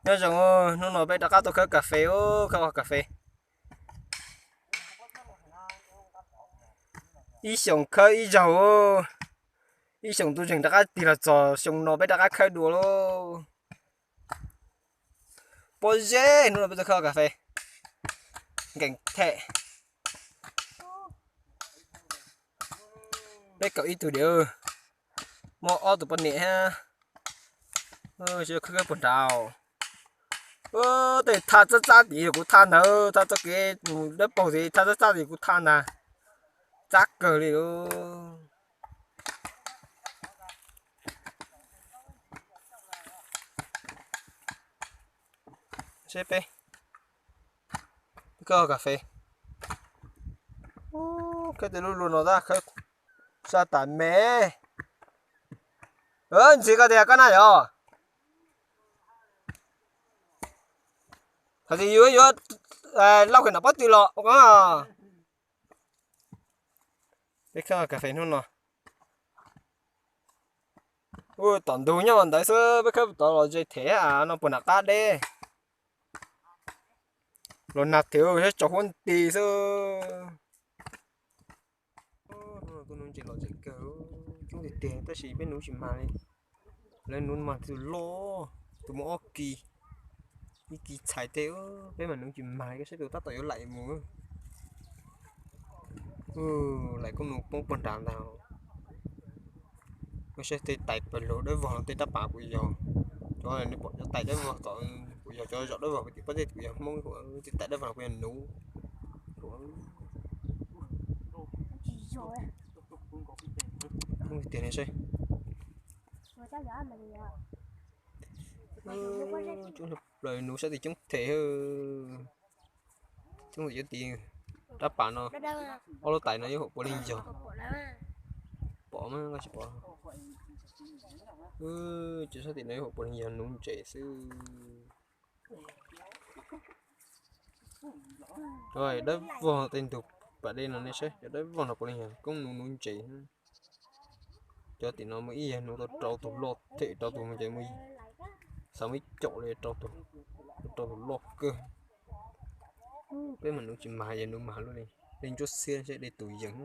Nyob zoo, hnub no peb rov qab tuaj khawb kas fes, khawb kas fes. Ib xyoos khawb ib zaug, ib xyoos tuaj zeeg rov qab tig los txog xyoo no peb rov qab khawb dua lauj. Pob zeb, hnub no peb tuaj khawb kas fes. Nkees them. Peb kaum ib tug diam, muaj ob tug poj niam thiab. Khawb puag nrad. Tej thaj txab txab tim kuv thaj ntawd, thaj txoj kev mus dawb paug tim thaj txab txab tim kuv thaj ntag. Txab kawg li lauj. Seb peb, peb khawb kas fes. Khawb tej lub luag no tab khawb sab tas me. Ntxiv koj tias koj na yog. Thaum twg yuav yuav lauj kawm nram pob tw los. Peb khawb kas fes hnub no. Ua tom ntug nyob ntawd xwb, peb khawb tod los ze them no puag nram qab deb. Los nag them sab tsaus huab nti xwb. Hnub no kuj nuv ntses los ntses kawg, coob tiag tiag tab sis peb nuv tsis mag li. Lawv nuv mag tus loj, tus muaj ob kis, ib kis txhais tej, peb mas nuv tsis mag li, saib tus tab tom yuav laim mus. Laim kuj nuv poob puag nrad ntag. Muab saib tej tais pawg lug dawb vog no tej rab pas kuj yog, cov nws pom cov tais dawb vog tom kuj yog, cov zom dawb vog tim pob zeb kuj yog Hmoob, tej tais dawb vog no kuj yog nuv. Tiag ne saib. Plaws nuv sab tid coob them. Coob tim rab pas no, ob lub tais no yuav huam puav leej yog. Pom mas koj tsis pom. Cov sab tim no yuav huam puav leej yog nuv ntses xwb. Dawb vog tej ntug pas dej no nej saib, cov dawb vog no puav leej yog koob nuv nuv ntses. Cov tim no muaj ib yam nuv tau rau tus loj them rau tus mus ces mus xav muaj ib com li rau tus loj kawg. Peb mas nuv tsis mag, yog nuv mag lub li dej ntsuab xiab seb dej tus yees.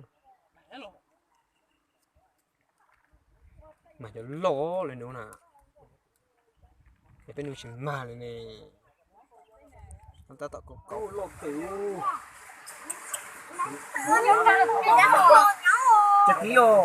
Mas cov loj li nuv na, es peb nuv tsis mag li ne. Tab tom kaub kaub loj kawg. Cov kib os.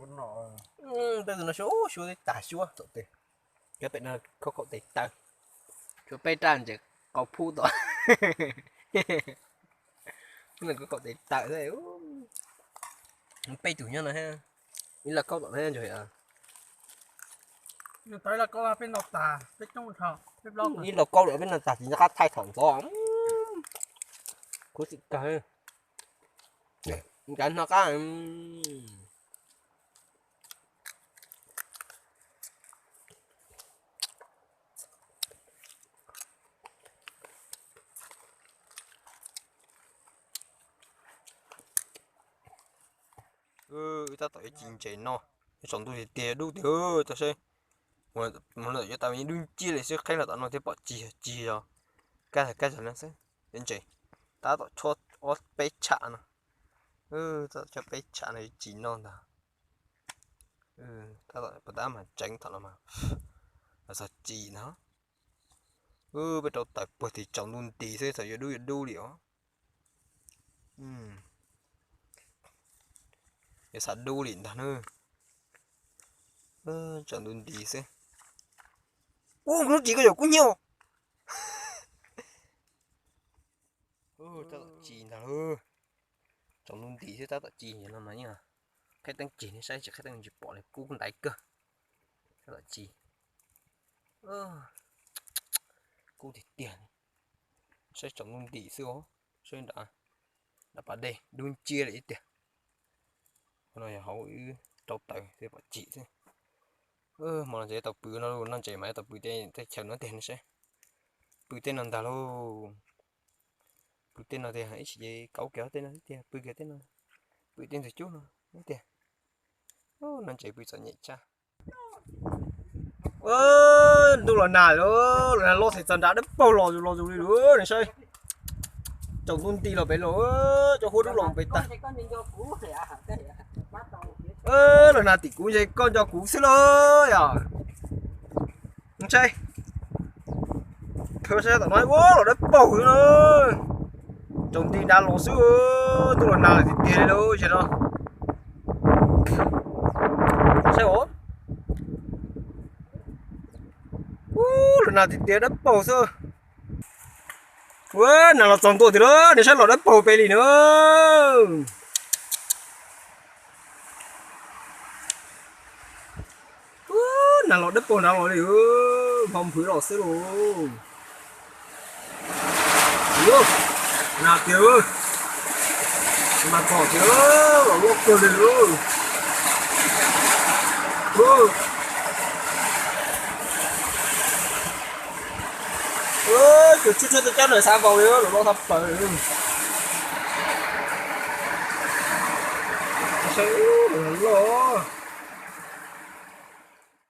Loj. Tej no suab suab tag suab tom twg. Cov pem no khaub kaum tes taw, tshuav peb raj ntses qau phub tom. Khaub kaum tes taw, peb tug nyob no, ib laj kaub tom thiab ntag. Ib laj kaub lawm peb no tag tsis nco qab thaij thaum ntxov. Khuv xim kawg. Ncav no qab. Wb tab tom yuav ci ntses no, tsaus ntuj tiag tiag dub tiag. Tau saib, mus yuav tas dub nciab li xwb, qheb los tom no thiab pom cig cig os. Kaj kab zog no xwb, ntses tab tom tshuab ob peb tsham no. Tab tom tshuab peb tsham no yuav ci noj ntag. Tab tom pas tab mas tseev thaum no mas txog ci ntag. Peb rau taws puag tim tsaus ntuj nti xwb, txawm yuav dub yuav dub li os. Yuav xav dub li ntag na. Tsaus ntuj nti xwb. Ub, lub ci koj yuav kub hnyiab. Tab tom ci ntag lauj. Tsaus ntuj nti xwb tab tom ci no mas yeej qheb teeb cig ne, saib tsis qheb teeb tsis pom li, kub ntaiv kawg. Tab tom ci. Kub tiag tiag. Saib tsaus ntuj nti xwb os. Saib nram, nram pas dej dub nciab li ib tiag. Qhov no yog hauv wb rau taws thiab pom cig xwb. Hmo no ces tau pw no, no ntses mas tau pw tej chaw no tiag ne saib. Pw tej no ntag lauj. Pw tej no tiag, ib sim ces kauv kiag tej no xwb tiag, pw kiag tej no, pw tej ntug cub no tiag. No ntses pw txom nyem tshaj. Ntuj los nag lawm, los nag loj xwb, txog nram dawb paug los zus los zus li lawm ne saib. Tsaus ntuj nti los pem los, cov huab dub los pem tag. Los nag tim kuv ntshe koj nco kuv xwb lauj yom. Saib, saib tom no, ua los dawb paug xwb na. Tsaus nti nrad los xwb, ntuj los nag lawm tiag tiag li lauj, no. Saib os. Ub, los nag tiag tiag dawb paug xwb. Ua, nag los txog ntua tiag lauj, nej saib los dawb paug pem li na. Ub, nag los dawb paug nrad los li, hmo nphwv los xwb lauj. Nag tiag, mas txog tiag, los loj kawg li lauj. Cua tshuab tshuab tej cab na xav npaum li, los loj tag plaws li. Saib, loj.